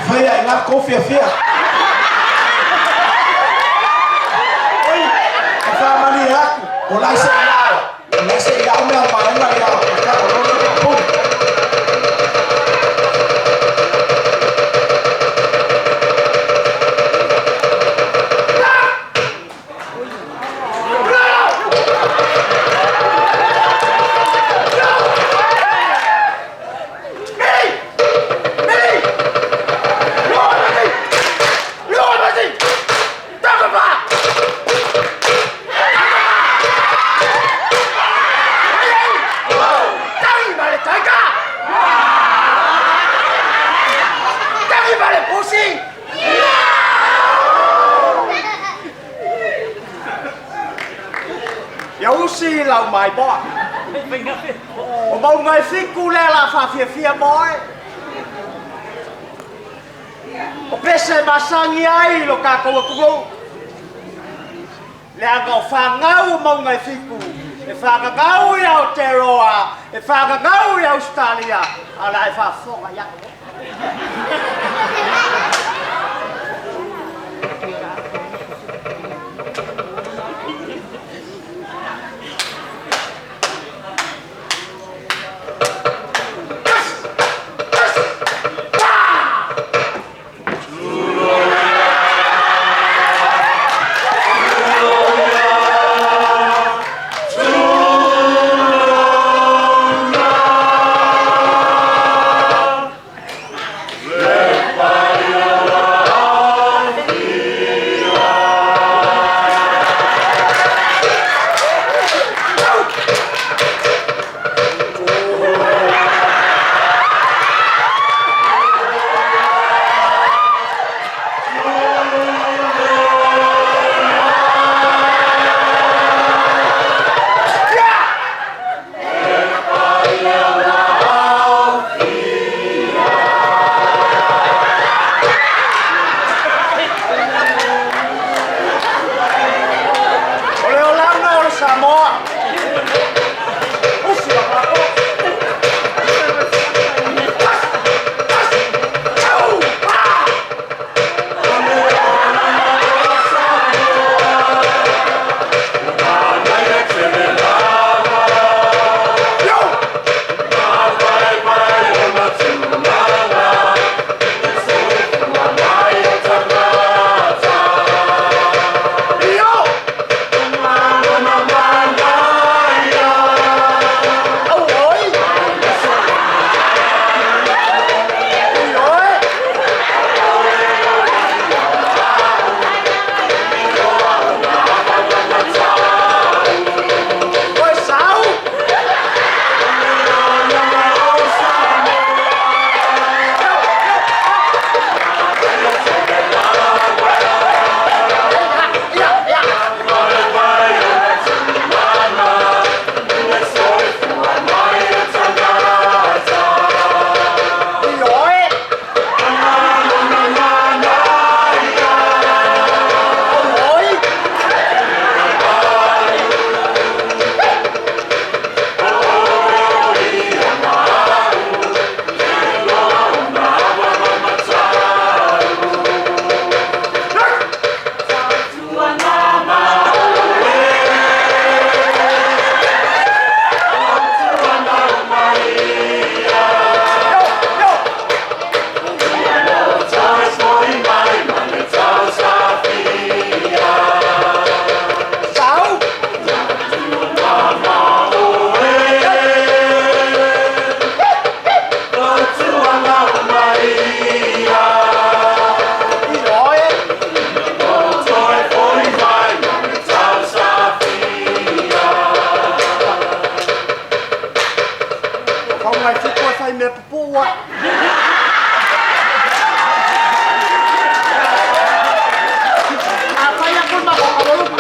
Fai ai ina tou fiafia. Oi, e faamalie atu, o la e se i ao, o la e se i ao mea a le vaega ia o lo le puli. Ia usi lau mai boa. O mauga e fitu lea la faafiafia moe. O pese masani ai lo tatou atunuu. Leaga o fagau o mauga e fitu. E fagagau i Aotearoa, e fagagau i Australia, a o le a e faafofoga ia. O le olaga o le Samoa. Usi la matou. Oi sau. Ioe. Oi. Sau. Ioe. Fau mai fitu e fai mea pupuu ai. A fai atu le matou tauluga.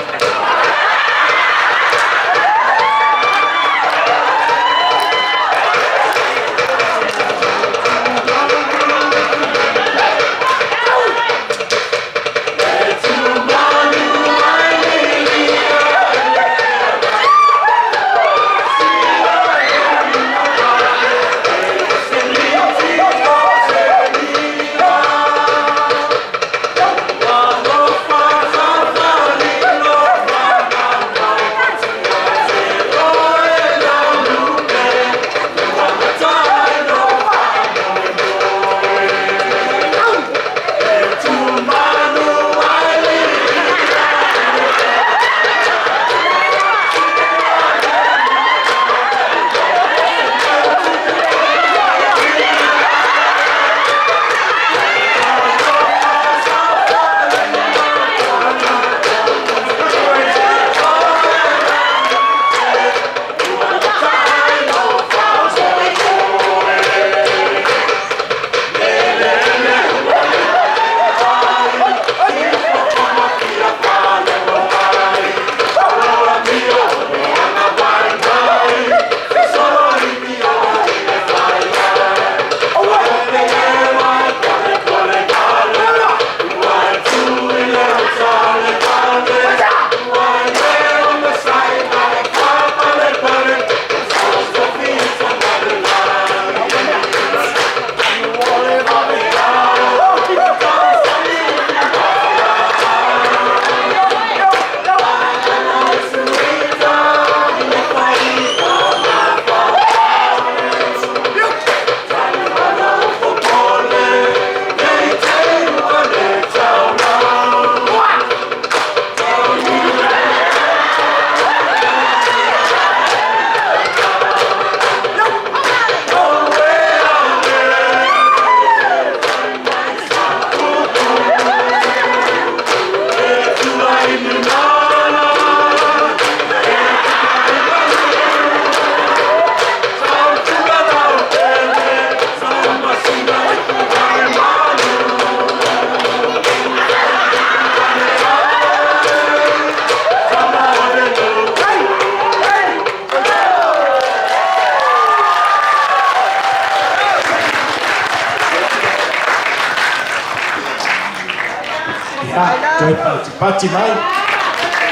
Ia, toe patipati mai,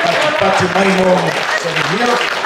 patipati mai mo souvenir.